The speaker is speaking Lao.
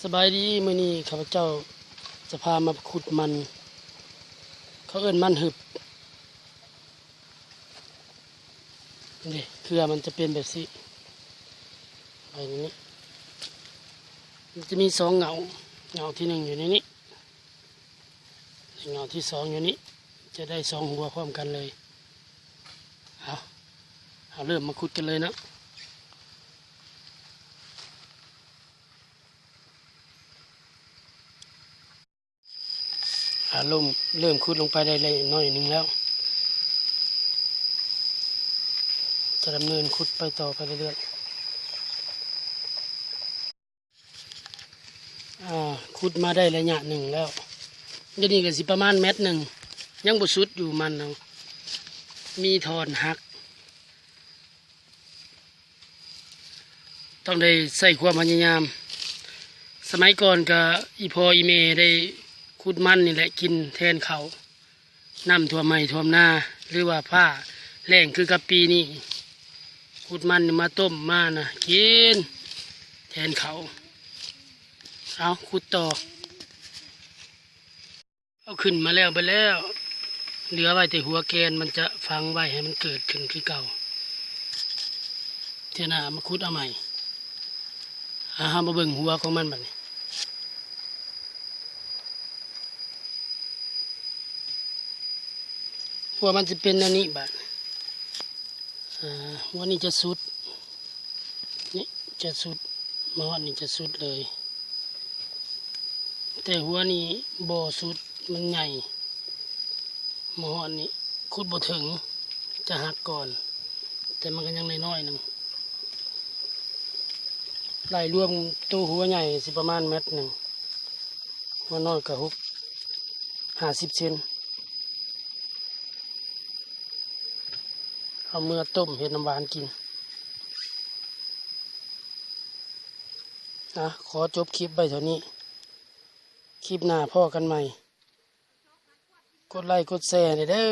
ສະບາຍດີ ມື້ນີ້ຂ້າພະເຈົ້າຈະພາມາຂຸດມັນ ເຂົາເອີ້ນມັນຫຶບ ນີ້ ເຄືອມັນຈະເປັນແບບນີ້ ໃບນີ້ ມັນຈະມີສອງເຫງົ້າ ເຫງົ້າທີໜຶ່ງຢູ່ໃນນີ້ ແລະ ເຫງົ້າທີສອງຢູ່ນີ້ ຈະໄດ້ສອງຫົວພ້ອມກັນເລີຍ. ເອົາ ເຮົາເລີ່ມມາຂຸດກັນເລີຍເນາະ. ອາ ເລີ່ມ ເລີ່ມຂຸດລົງໄປໄດ້ ໄດ້ໜ້ອຍໜຶ່ງແລ້ວ ຈະດຳເນີນຂຸດໄປຕໍ່ໄປເລື້ອຍໆ. ອາ ຂຸດມາໄດ້ໄລຍະໜຶ່ງແລ້ວ ດຽວນີ້ກໍຊິປະມານແມັດໜຶ່ງ ຍັງບໍ່ສຸດຢູ່ມັນເນາະ ມີທ່ອນຫັກ. ຕ້ອງໄດ້ໃຊ້ຄວາມພະຍາຍາມ. ສະໄໝກ່ອນກະອີ່ພໍ່ອີ່ແມ່ໄດ້ຂຸດມັນນີ້ແຫຼະກິນແທນເຂົ້າ ນ້ຳຖ້ວມໄຮ່ຖ້ວມນາ ຫຼືວ່າຟ້າແລ້ງຄືກັບປີນີ້ ຂຸດມັນນີ້ມາຕົ້ມມານະກິນແທນເຂົ້າ. ເອົາ ຂຸດຕໍ່. ເອົາຂຶ້ນມາແລ້ວເບິດແລ້ວ ເຫຼືອໄວ້ແຕ່ຫົວແກ່ນ ມັນຈະຝັງໄວ້ໃຫ້ມັນເກີດຂຶ້ນຄືເກົ່າ. ເທື່ອໜ້າມາຂຸດເອົາໃໝ່. ອາ ເຮົາມາເບິ່ງຫົວຂອງມັນບັດນີ້ ຫົວມັນຈະເປັນແນວນີ້ບາດ. ອາ ຫົວນີ້ຈະສຸດ ນີ້ຈະສຸດ ມາຮອດນີ້ຈະສຸດເລີຍ ແຕ່ຫົວນີ້ບໍ່ສຸດ ມັນໃຫຍ່ ມາຮອດນີ້ຂຸດບໍ່ເຖິງ ຈະຫັກກ່ອນ ແຕ່ມັນກໍຍັງໄດ້ໜ້ອຍໜຶ່ງ. ໄລ່ລວມໂຕຫົວໃຫຍ່ຊິປະມານແມັດໜຶ່ງ ຫົວນ້ອຍກໍຫົກ ຫ້າສິບເຊັນ ເອົາເມືອຕົ້ມເຮັດນ້ຳຫວານກິນ. ອາ ຂໍຈົບຄລິບໄວ້ເທົ່ານີ້ ຄລິບໜ້າພໍ້ກັນໃໝ່ ກົດໄລກົດແຊໃຫ້ແດ່ເດີ້.